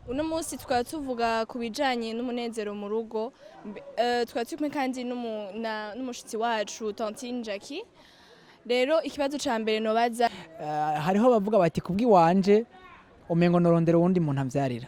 Uno munsi tukaba tuvuga ku bijanye n'umunezero mu rugo. Tukaba turi kumwe kandi n'umushitsi wacu Tantine Jackie. Rero ikibazo ca mbere nobaza: Hariho abavuga bati kubw'iwanje umengo norondera uwundi muntu amvyarira.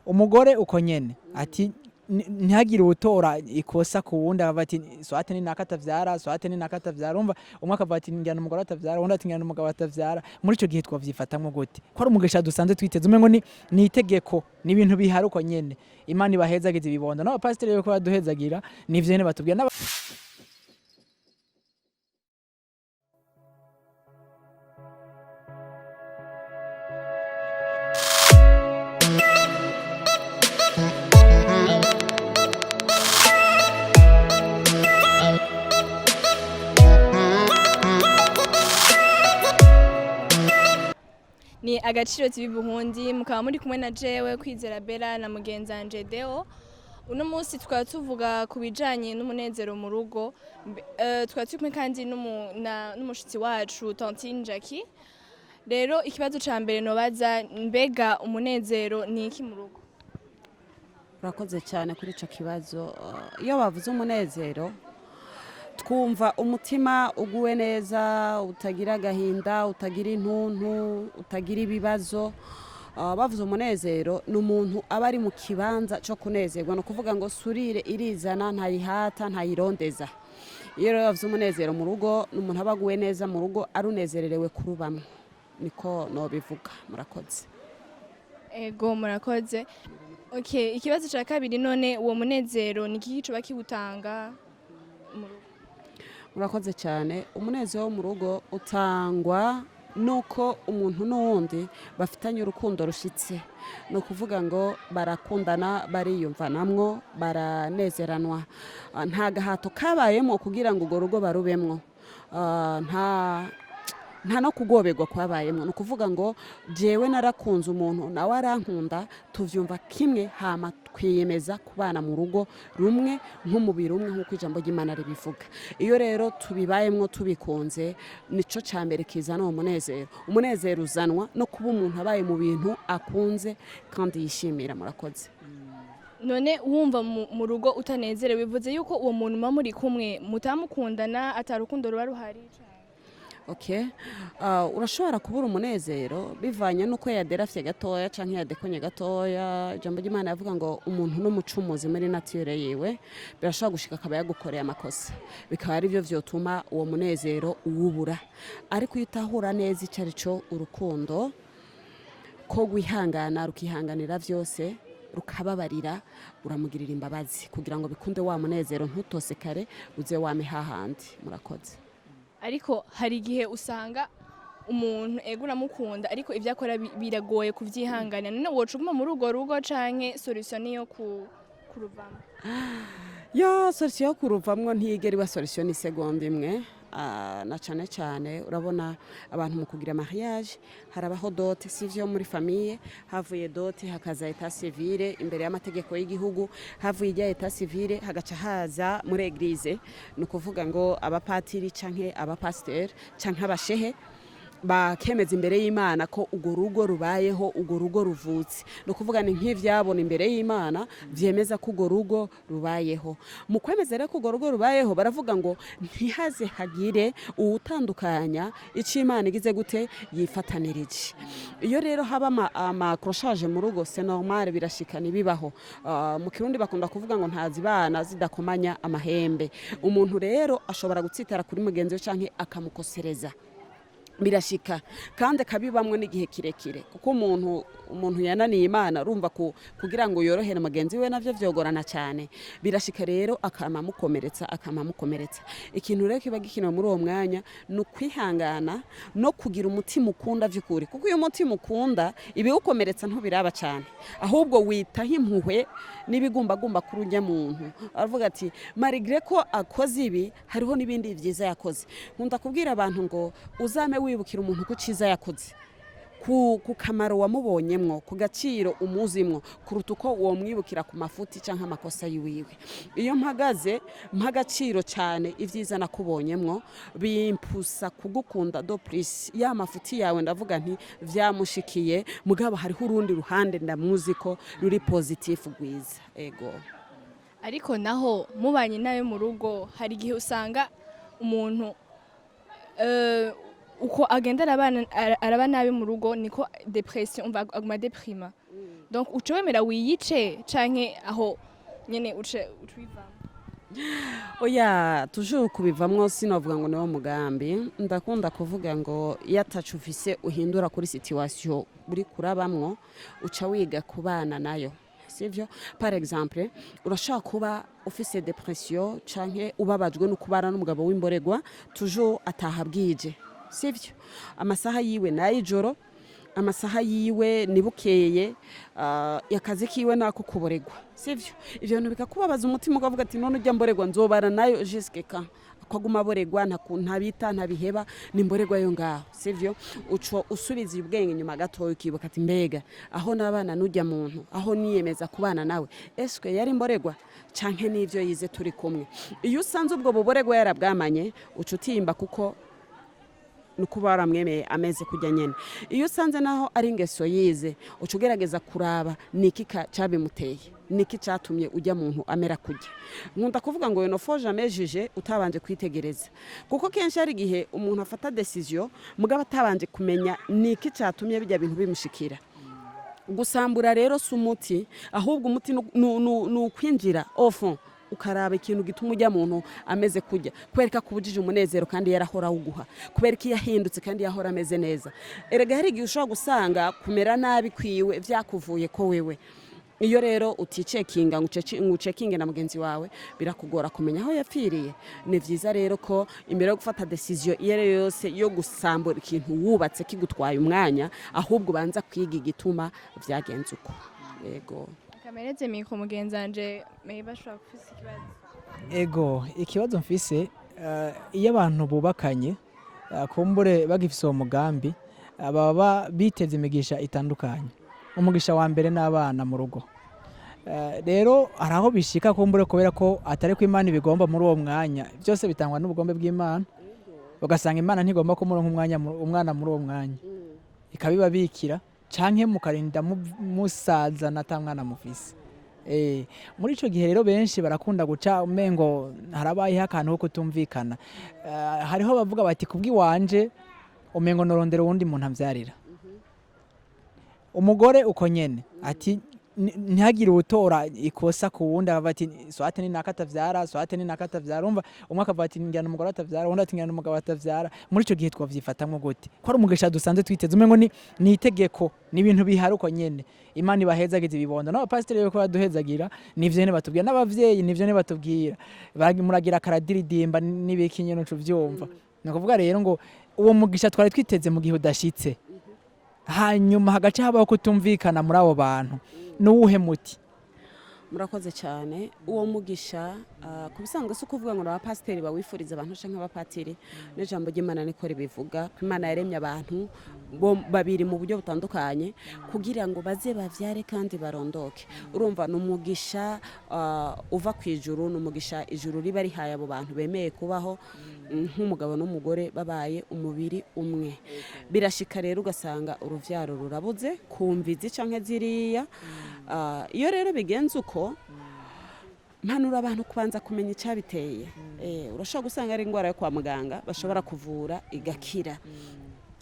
Umugore uko nyene ati ntihagire uwutora ikosa ku wundi, akavuga ati soit ni naka atavyara, soit ni naka atavyara. Urumva, umwe akavuga ati njyana umugore atavyara, uwundi ati njyana umugabo atavyara. Muri ico gihe twovyifatamwo gute, ko ari umugisha dusanzwe twiteze, umengo ni itegeko, ni ibintu bihari uko nyene? Imana ibahezagiza ibibondo n'abapasiteri yuko baduhezagira, nivyo nyene batubwira. Ni Agaciro TV Burundi, mukaba muri kumwe na jewe Kwizera Bella na mugenzanje Deo. Uno munsi tukaba tuvuga ku bijanye n'umunezero mu rugo. Tukaba turi kumwe kandi n'umushitsi wacu Tantine Jackie. Rero ikibazo ca mbere nobaza: mbega umunezero ni iki mu rugo? Urakoze cyane kuri icyo kibazo. Iyo bavuze umunezero, twumva umutima uguwe neza, utagira agahinda, utagira intuntu, utagira ibibazo. Bavuze umunezero, ni umuntu aba ari mu kibanza cyo kunezerwa. Ni ukuvuga ngo sourire irizana, ntayihata, ntayirondeza. Iyo rero bavuze umunezero mu rugo, ni umuntu aba aguwe neza mu rugo, arunezererewe kurubamwo. Niko nobivuga. Murakoze. Ego, murakoze. Okay, ikibazo ca kabiri: none uwo munezero ni iki coba kiwutanga mu rugo? Murakoze cyane. Umunezero wo mu rugo utangwa nuko umuntu n'uwundi bafitanye urukundo rushitse. Ni ukuvuga ngo barakundana, bariyumvanamwo, baranezeranwa. Nta gahato kabayemo kugira ngo urwo rugo barubemwo. Nta no kugoberwa kwabayemo. Ni ukuvuga ngo jewe narakunze umuntu, nawe arankunda, tuvyumva kimwe, hama twiyemeza kubana mu rugo rumwe nk'umubiri umwe, nk'uko ijambo ry'Imana ribivuga. Iyo rero tubibayemwo tubikunze, nico ca mbere kizana uwo munezero. Umunezero uzanwa no kuba umuntu abaye mu bintu akunze kandi yishimira. Murakoze. None wumva mu rugo utanezerewe, bivuze yuko uwo muntu muba muri kumwe mutamukundana, atarukundo ruba ruhari canke? Okay. Urashobora kubura umunezero bivanye n'uko yaderafye gatoya canke yadekonye gatoya. Ijambo ry'Imana yavuga ngo umuntu n'umucumuzi muri nature yiwe, birashobora gushika akaba yagukoreye amakosa, bikaba ari byo vyotuma uwo munezero uwubura. Ariko iyo utahura neza ico ari cyo urukundo, ko rwihangana, rukihanganira vyose, rukababarira, uramugirira imbabazi kugira ngo bikunde, wa munezero ntutosekare, uze wame hahandi. Murakoze. Ariko hari igihe usanga umuntu ego uramukunda, ariko ibyo akora biragoye kuvyihanganira. None woca uguma muri urwo rugo, canke solution niyo kuruvamo? Yo, solution yo kuruvamwo ntiyigera iba solution n'isegonda imwe. Na cane cane urabona abantu mu kugira mariage harabaho dot, sivyo? Muri famille havuye dot, hakaza état civil imbere y'amategeko y'igihugu, havuye ijya état civil, hagaca haza muri église. Ni ukuvuga ngo abapatiri canke abapasiteri canke abashehe bakemeza imbere y'Imana ko urwo rugo rubayeho, urwo rugo ruvutse. Ni ukuvuga ni nk'ivyabona imbere y'Imana vyemeza ko urwo rugo rubayeho. Mu kwemeza rero ko urwo rugo rubayeho, baravuga ngo ntihaze hagire uwutandukanya ico Imana igize gute, yifatanirije. Iyo rero haba ama accrochage mu rugo, c'est normal, birashika, ntibibaho. Mu Kirundi bakunda kuvuga ngo ntazibana zidakomanya amahembe. Umuntu rero ashobora gutsitara kuri mugenzi we canke akamukosereza, birashika, kandi akabibamwo n'igihe kirekire, kuko umuntu yananiye Imana, urumva kugira ngo yorohere mugenzi we navyo vyogorana cyane. Birashika rero akama amukomeretsa, akama amukomeretsa. Ikintu rero kiba gikenewe muri uwo mwanya ni ukwihangana no kugira umutima ukunda vy'ukuri, kuko iyo umutima ukunda, ibiwukomeretsa ntubiraba cyane, ahubwo witaho impuhwe n'ibigumbagumba kuri urya muntu. Aravuga ati malgré ko akoze ibi, hariho n'ibindi vyiza yakoze. Nkunda kubwira abantu ngo uzame wibukira umuntu ko ciza yakoze. ku kamaro wamubonyemwo, ku gaciro umuzimwo, kuruta uko womwibukira ku mafuti canke amakosa yiwiwe. Iyo mpagaze mpa agaciro cyane ibyiza nakubonyemwo, bimpusa kugukunda de plus. Ya mafuti yawe ndavuga nti vyamushikiye, mugabo hariho urundi ruhande ndamuzi ko ruri positif, rwiza. Ego. Ariko naho mubanye nawe mu rugo, hari igihe usanga umuntu uko agenda araba nabi mu rugo, niko dépression, umva aguma déprima. Donc uce wemera wiyice, canke aho nyene uce ucwivamo? Oya, toujours kubivamwo sinovuga ngo niwo mugambi. Ndakunda kuvuga ngo iyo atacu ufise uhindura kuri situation uri kurabamwo, uca wiga kubana nayo, sivyo? Par exemple, urashobora kuba ufise dépression canke ubabajwe no kubana n'umugabo w'imboregwa, toujours ataha bwije, sivyo? Amasaha yiwe n'ay'ijoro, amasaha yiwe ni bukeye, akazi kiwe nako kuboregwa, sivyo? Ivyo bintu bikakubabaza umutima, ukavuga ati: "None ujya mboregwa nzobana nayo jusque quand?" Ko aguma aboregwa, ntabita ntabiheba, ni mboregwa yo ngaho, sivyo? Uco usubiza ubwenge inyuma gatoya, ukibuka ati: "Mbega aho nabana n'ujya muntu, aho niyemeza kubana nawe, eswe yari mboregwa canke n'ivyo yize turi kumwe?" Iyo usanze ubwo buboregwa yarabwamanye, uca utimba, kuko nukuba waramwemeye ameze kujya nyene. Iyo usanze naho ari ingeso yize, uca ugerageza kuraba niki cabimuteye, niki catumye ujya muntu amera kujya. Nkunda kuvuga ngo il ne faut jamais juger utabanje kwitegereza, kuko kenshi hari igihe umuntu afata décision mugabo atabanje kumenya niki catumye bijya bintu bimushikira. Gusambura rero si umuti, ahubwo umuti ni ukwinjira au fond, ukaraba ikintu gituma ujya muntu ameze kujya, kubera ko akubujije umunezero kandi yarahora awuguha, kubera ko yahindutse kandi yahora ameze neza. Erega hari igihe ushobora gusanga kumera nabi kwiwe vyakuvuye ko wewe. Iyo rero uticekinga ngo ucekinge na mugenzi wawe, birakugora kumenya aho yapfiriye. Ni vyiza rero ko imbere yo gufata décision iyo ari yo yose yo gusambura ikintu wubatse kigutwaye umwanya, ahubwo ubanza kwiga igituma vyagenze uko. Yego. Kamereze micro mugenzi wanje, maybe ashobora kufisa ikibazo. Ego, ikibazo mfise, iyo abantu bubakanye, kumbure bagifise uwo mugambi, baba biteze imigisha itandukanye. Umugisha wa mbere n'abana mu rugo. Rero hari aho bishika, kumbure kubera ko atari ko Imana ibigomba muri uwo mwanya, byose bitangwa n'ubugombe bw'Imana, ugasanga Imana ntigomba ko muronka umwanya umwana muri uwo mwanya, ikabibabikira, canke mukarinda musazana ata mwana mufise. Muri ico gihe rero benshi barakunda guca umengo harabayeho akantu ko kutumvikana. Hariho abavuga bati: "Kubw'iwanje umengo norondera uwundi muntu amvyarira." Umugore uko nyene, ati ntihagire uwutora ikosa ku wundi, akavuga ati soit ni naka atavyara, soit ni naka atavyara. Urumva, umwe akavuga ati ngira umugore atavyara, uwundi ati ngira umugabo atavyara. Muri ico gihe twovyifatamwo gute, ko ari umugisha dusanzwe twiteze, umengo ni itegeko, ni ibintu bihari uko nyene? Imana ibahezagiza ibibondo n'abapasiteri yuko baduhezagira, nivyo nyene batubwira, n'abavyeyi nivyo nyene batubwira. Muragira akaradiridimba n'ibiki nyene, uca uvyumva. Ni ukuvuga rero ngo uwo mugisha twari twiteze mu gihe udashitse, hanyuma hagaca habaho kutumvikana muri abo bantu, n'uwuhe muti? Murakoze cyane. Uwo mugisha, ku bisanzwe si ukuvuga ngo ni abapasiteri bawifuriza abantu canke abapatiri, n'ijambo ry'Imana niko ribivuga, ko Imana yaremye abantu bo babiri mu buryo butandukanye kugira ngo baze bavyare kandi barondoke. Urumva ni umugisha uva ku ijuru, ni umugisha ijuru riba rihaye abo bantu bemeye kubaho nk'umugabo n'umugore babaye umubiri umwe. Birashika rero ugasanga uruvyaro rurabuze ku mvizi canke ziriya. Iyo rero bigenze uko, mpanura abantu kubanza kumenya icyabiteye. Urashobora gusanga ari indwara yo kwa muganga bashobora kuvura igakira.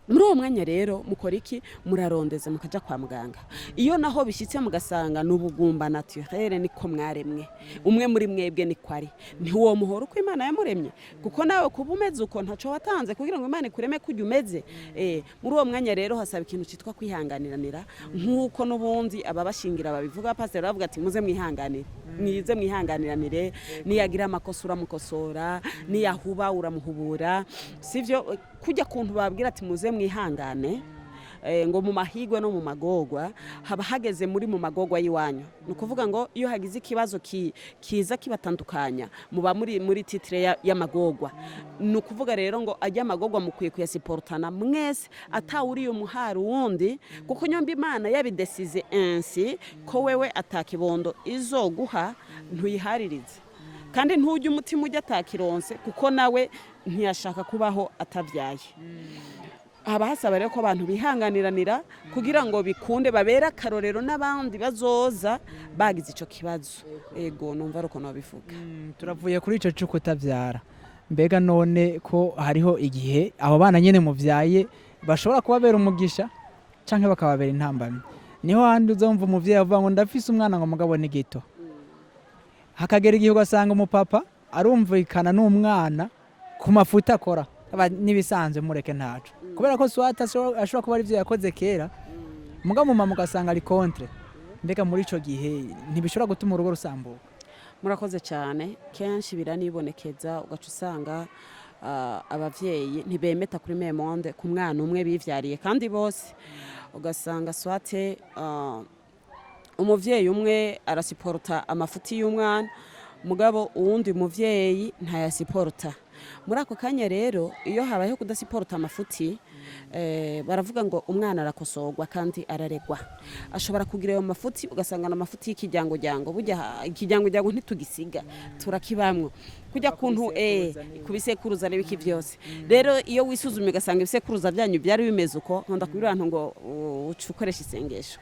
Muri uwo mwanya rero mukora iki? Murarondeza, mukaja kwa muganga. Iyo naho bishyitse mugasanga ni ubugumba naturel, niko mwaremwe, umwe muri mwebwe niko ari, ntiwomuhora uko Imana yamuremye, kuko nawe kuba umeze uko ntaco watanze kugira ngo Imana ikureme kujya umeze. Muri uwo mwanya rero hasaba ikintu cyitwa kwihanganiranira, nk'uko n'ubundi ababashingira babivuga, pasiteri bavuga ati: "Muze mwihanganire, mwize mwihanganiranire." Niyagira amakosa uramukosora, niyahuba uramuhubura, sivyo? Kujya kuntu babwira ati: "Muze mwihangane." ngo mu mahigwe no mu magorwa, haba hageze muri mu magorwa y'iwanyu. Ni ukuvuga ngo iyo hagize ikibazo kiza kibatandukanya, muba muri titre y'amagorwa. Ni ukuvuga rero ngo ajya amagorwa mukwiye kuyasiportana mwese, atawuriye umuhari wundi, kuko nyomba Imana yabidesize ainsi ko wewe atakibondo izoguha, ntuyiharirize kandi ntujye umutima ujya atakironse, kuko nawe ntiyashaka kubaho atabyaye. Haba hasaba rero ko abantu bihanganiranira kugira ngo bikunde, babere akarorero n'abandi bazoza bagize ico kibazo. Ego, numva ari uko nobivuga. Turavuye kuri ico cyo kutabyara. Mbega none ko hariho igihe abo bana nyene muvyaye bashobora kubabera umugisha canke bakababera intambamyi? Niho handi uzumva umuvyeyi avuga ngo ndafise umwana, ngo mugabo ni gito. Hakagera igihe ugasanga umupapa arumvikana n'umwana ku mafuti akora. Aba n'ibisanzwe, mureke ntaco, kubera ko soit ashobora kuba ari ivyo yakoze kera, mugabo umumama ugasanga ari contre. Mbega muri ico gihe ntibishobora gutuma urugo rusambuka? Murakoze cyane. Kenshi biranibonekeza, ugaca usanga abavyeyi ntibemeta kuri même onde ku mwana umwe bivyariye, kandi bose ugasanga soit umuvyeyi umwe arasiporta amafuti y'umwana, mugabo uwundi muvyeyi ntayasiporta. Muri ako kanya rero, iyo habayeho kudasiporta amafuti, baravuga ngo umwana arakosorwa kandi araregwa. Ashobora kugira ayo mafuti, ugasanga ni amafuti y'ikijyangojyango. Burya ikijyangojyango ntitugisiga, turakibamwo kujya kuntu kubisekuruza n'ibiki byose. Rero iyo wisuzumye ugasanga ibisekuruza byanyu byari bimeze uko, nkunda kubwira abantu ngo uca ukoresha isengesho.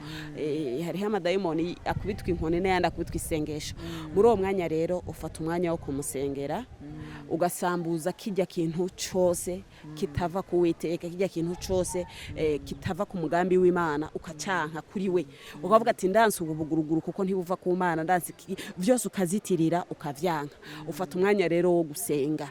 Hariho amadayimoni akubitwa inkoni n'ayandi akubitwa isengesho. Muri uwo mwanya rero ufata umwanya wo kumusengera, ugasambuza kijya kintu cyose kitava ku Witeka, kijya kintu cyose kitava ku mugambi w'Imana, ukacanka kuri we, ukavuga ati ndanse ubu buguruguru kuko ntibuva ku Mana, ndanse iki", byose ukazitirira, ukavyanka. Ufata umwanya rero wo gusenga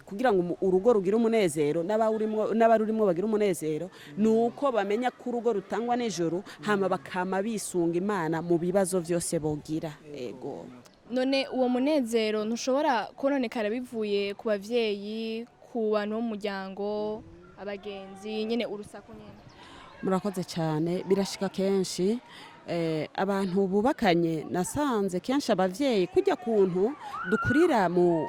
kugira ngo urugo rugire umunezero, n'abarurimwo bagire umunezero, ni uko bamenya ko urugo rutangwa n'ijuru, hama bakama bisunga Imana mu bibazo byose bogira. Ego. None uwo munezero ntushobora kononekara bivuye ku bavyeyi, ku bantu bo mu muryango, abagenzi nyene, urusaku nyene? Murakoze cyane. Birashika kenshi. Abantu bubakanye, nasanze kenshi abavyeyi, kujya kuntu dukurira mu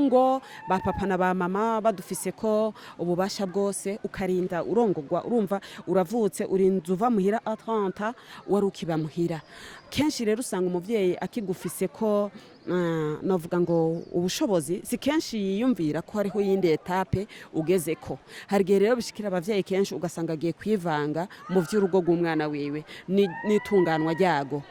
ngo, ba papa na ba mama badufise ko ububasha bwose, ukarinda urongogwa, urumva uravutse, urinda uva muhira à 30 wari ukiba muhira. Kenshi rero usanga umuvyeyi akigufise ko novuga ngo ubushobozi, si kenshi yiyumvira ko hariho iyindi étape ugeze ko. Hari igihe rero bishikira abavyeyi kenshi, ugasanga agiye kwivanga mu vy'urugo rw'umwana wiwe n'itunganwa ryago.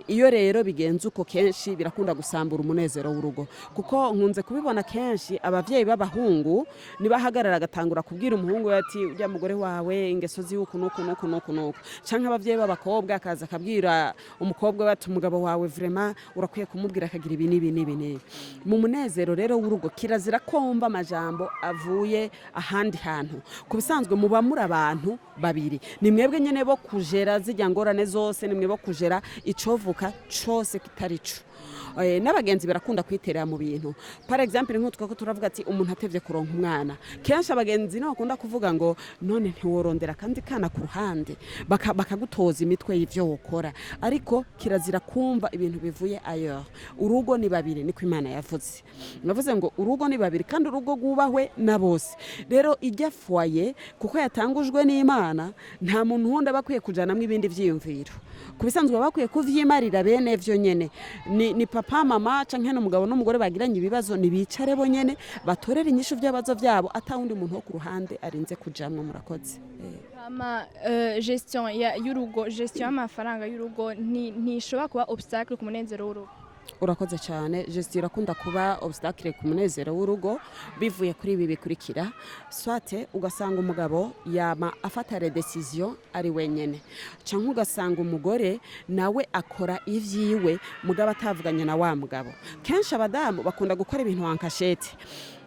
Iyo rero bigenze uko, kenshi birakunda gusambura umunezero w'urugo, kuko nkunze kubibona kenshi abavyeyi b'abahungu nibahagarara agatangura kubwira umuhungu we ati ujya mugore wawe ingeso ziwe uku nuku nuku nuku nuku, canke abavyeyi b'abakobwa akaza akabwira umukobwa we ati umugabo wawe vraiment urakwiye kumubwira akagira ibi n'ibi n'ibi n'ibi. Mu munezero rero w'urugo kirazira ko wumva amajambo avuye ahandi hantu. Ku bisanzwe muba muri abantu babiri, ni mwebwe nyene bo kujera zijya ngorane zose, ni mwe bo kujera icovuka cose kitari co. N'abagenzi barakunda kwiterera mu bintu. Par exemple, nk'utwo ko turavuga ati umuntu atevye kuronka umwana, kenshi abagenzi nibo bakunda kuvuga ngo none ntiworondera kandi kana ku ruhande, bakagutoza imitwe y'ivyo wokora. Ariko kirazira kumva ibintu bivuye ailleurs. Urugo ni babiri, niko Imana yavuze. Navuze ngo urugo ni babiri, kandi urugo rwubahwe na bose. Rero ijya foyer, kuko yatangujwe n'Imana, nta muntu wundi aba akwiye kujanamwo ibindi vyiyumviro. Ku bisanzwe baba bakwiye kuvyimarira bene vyo nyene. Ni papa, mama, canke n'umugabo n'umugore bagiranye ibibazo, nibicare bo nyene batorere inyishu vy'ibibazo vyabo, ata wundi muntu wo ku ruhande arinze kujamwo. Murakoze. Hama gestion y'urugo, gestion y'amafaranga y'urugo ntishobora kuba obstacle ku munezero w'urugo? Urakoze cyane. Gestion irakunda kuba obstacle ku munezero w'urugo bivuye kuri ibi bikurikira: soit ugasanga umugabo yama afata les décisions ari wenyene, canke ugasanga umugore nawe akora ivyiwe mugabo atavuganye na wa mugabo. Kenshi abadamu bakunda gukora ibintu en cachette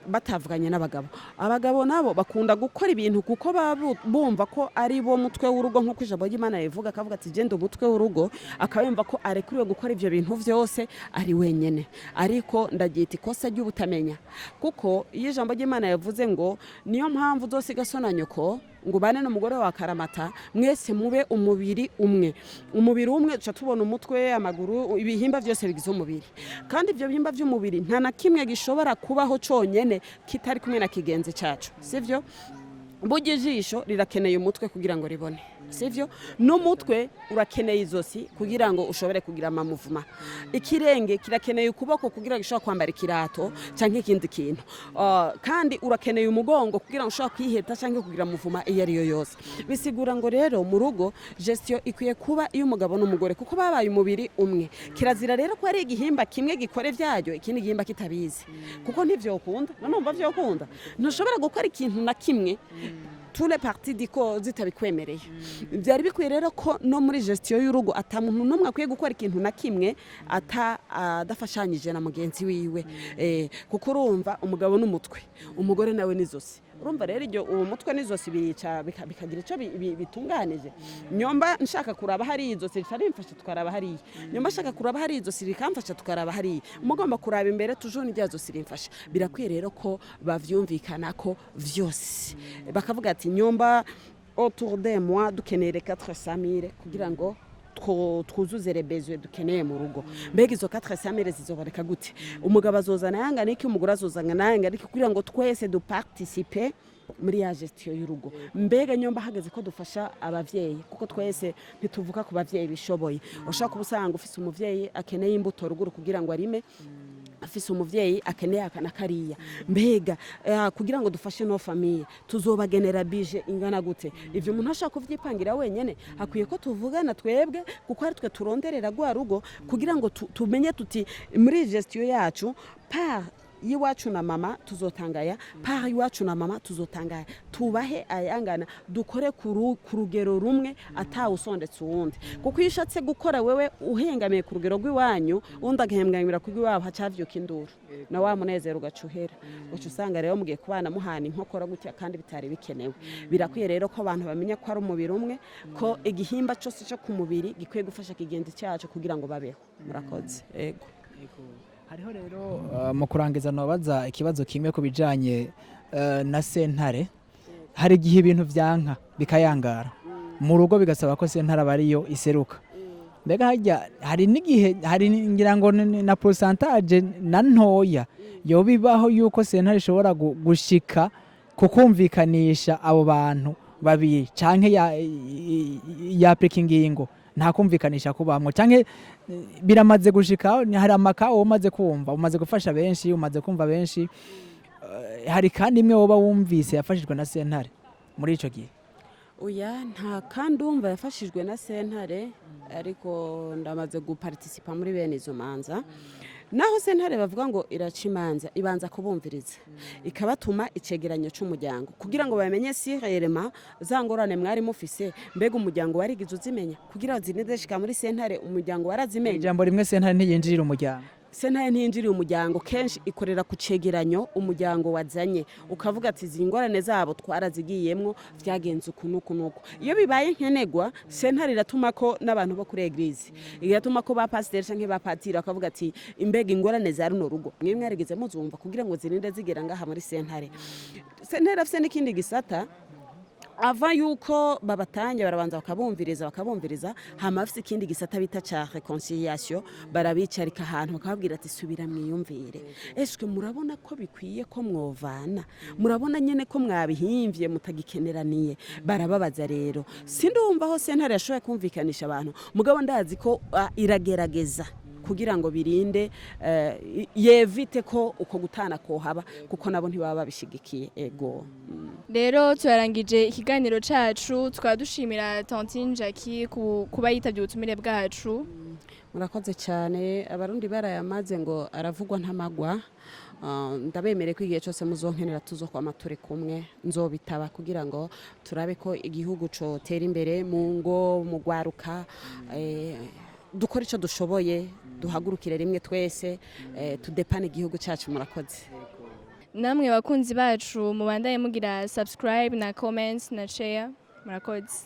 batavuganye n'abagabo. Abagabo nabo bakunda gukora ibintu kuko baba bumva ko ari bo mutwe w'urugo, nk'uko ijambo ry'Imana rivuga, akavuga ati genda umutwe w'urugo, akaba yumva ko arekuriwe gukora ivyo bintu vyose ari wenyene. Ariko ndaryita ikosa ry'ubutamenya, kuko iyo ijambo ry'Imana yavuze ngo niyo mpamvu uzosiga so na nyoko. Ngo ubane n'umugore wa karamata, mwese mube umubiri umwe. Umubiri umwe, duca tubona umutwe, amaguru, ibihimba byose bigize umubiri. Kandi ibyo bihimba by'umubiri nta na kimwe gishobora kubaho conyene kitari kumwe na kigenzi cacu, sivyo? Burya ijisho rirakeneye umutwe kugira ngo ribone, sivyo? N'umutwe urakeneye izosi kugira ngo ushobore kugira amamuvuma. Ikirenge kirakeneye ukuboko kugira ngo ushobore kwambara ikirato cyangwa ikindi kintu. Kandi urakeneye umugongo kugira ngo ushobore kwiheta cyangwa kugira muvuma iyo ari yo yose. Bisigura ngo rero mu rugo gestion ikwiye kuba iy'umugabo n'umugore, kuko babaye umubiri umwe. Kirazira rero ko ari igihimba kimwe gikora ivyaryo, ikindi gihimba kitabizi, kuko ntivyokunda. None umva, vyokunda? Ntushobora gukora ikintu na kimwe tous les parties du corps zitabikwemereye. Byari bikwiye rero ko no muri gestion y'urugo ata muntu n'umwe akwiye gukora ikintu na kimwe ata adafashanyije na mugenzi wiwe, kuko urumva umugabo n'umutwe, umugore nawe n'izosi. Urumva rero iryo uwo mutwe n'izosi birica bikagira icyo bitunganije. Nyomba nshaka kuraba hariya, izosi rica rimfasha tukaraba hariya. Nyomba nshaka kuraba hariya, izosi rikamfasha tukaraba hariya. Mugomba kuraba imbere toujours, n'irya zosi rimfasha. Birakwiye rero ko bavyumvikana ko vyose, bakavuga ati nyomba autour de mois dukeneye 400 mille kugira ngo twuzuze les besoins dukeneye mu rugo. Mbega izo 400 mille zizoboneka gute? Umugabo azozana yangana iki? Umugore azozana yangana iki? Kugira ngo twese duparticipe muri ya gestion y'urugo. Mbega nyomba hageze ko dufasha abavyeyi, kuko twese ntituvuka ku bavyeyi bishoboye, ushobora kuba usanga ufise umuvyeyi akeneye imbuto ruguru kugira ngo arime, afise umuvyeyi akeneye aka na kariya. Mbega kugira ngo dufashe nos familles, tuzobagenera budget ingana gute? Ivyo umuntu ashaka kuvyipangira wenyene, hakwiye ko tuvugana twebwe, kuko ari twe turonderera rwa rugo, kugira ngo tumenye tuti muri gestion yacu, part y'iwacu na mama tuzotangaya, part y'iwacu na mama tuzotangaya, tubahe ayangana, dukore ku rugero rumwe, atawusondetse uwundi. Kuko iyo ushatse gukora wewe uhengamiye ku rugero rw'iwanyu, undi agahengamira ku rw'iwabo, hacavyuka induru na wa munezero ugaca uhera. Ugaca usanga rero mugiye kubana muhana inkokora gutya kandi bitari bikenewe. Birakwiye rero ko abantu bamenya ko ari umubiri umwe, ko igihimba cyose cyo ku mubiri gikwiye gufasha kigenzi cyacu kugira ngo babeho. Murakoze, ego. Hariho rero mu kurangiza nobaza ikibazo kimwe ku bijanye na sentare. Hari igihe ibintu vyanka bikayangara mu rugo, bigasaba ko sentare aba ariyo iseruka. Mbega harya hari n'igihe, hari ngira ngo na pourcentage na ntoya yoba ibaho yuko sentare ishobora gushika kukumvikanisha abo bantu babiri, canke yapurika ingingo nta kumvikanisha kubamwo, canke biramaze gushika? Hari amaka wowe umaze kumva, umaze gufasha benshi, umaze kumva benshi, hari kandi imwe woba wumvise yafashijwe na sentare muri ico gihe? Oya, nta kandi umva yafashijwe na sentare, ariko ndamaze guparticipa muri bene izo manza. Naho sentare bavuga ngo iraca imanza, ibanza kubumviriza, ikabatuma icegeranyo c'umuryango kugira ngo bamenye si réellement za ngorane mwari mufise, mbega umuryango warigize uzimenya kugira ngo zirinde zishika muri sentare, umuryango warazimenya. Ijambo rimwe, sentare ntiyinjirira umuryango? Sentare ntiyinjiriye umuryango. Kenshi ikorera ku cegeranyo umuryango wazanye, ukavuga ati izi ngorane zabo twarazigiyemwo, vyagenze uku n'uku n'uku. Iyo bibaye nkenegwa, sentare iratuma ko n'abantu bo kuri église, igatuma ko ba pasiteri canke ba patiri, bakavuga ati imbega ingorane za runo rugo mwe mwarigeze muzumva kugira ngo zirinde zigera ngaha muri sentare? Sentare afise n'ikindi gisata. Ava yuko babatanya, barabanza bakabumviriza, hama bafise ikindi gisata bita ca réconciliation. Barabicarika ahantu, bakababwira ati subira mwiyumvire, eshwe murabona ko bikwiye ko mwovana? Murabona nyene ko mwabihimvye mutagikeneraniye? Barababaza rero. Sindumva aho sentare yashoboye kumvikanisha abantu, mugabo ndazi ko iragerageza kugira ngo birinde yevite ko uko gutana kohaba, kuko nabo ntibaba babishigikiye, ego. Rero turarangije ikiganiro cacu, tukaba dushimira Tantine Jackie kuba yitavye ubutumire bwacu. Murakoze cyane. Abarundi barayamaze ngo aravugwa ntamagwa. Ndabemere ko igihe cyose muzonkenera tuzokwama turi kumwe, nzobitaba kugira ngo turabe ko igihugu cotera imbere mu ngo, mu gwaruka, dukore icyo dushoboye, duhagurukire rimwe twese, tudepane igihugu cyacu. Murakoze. Namwe bakunzi bacu, mubandanye mugira subscribe na comments na share. Murakoze.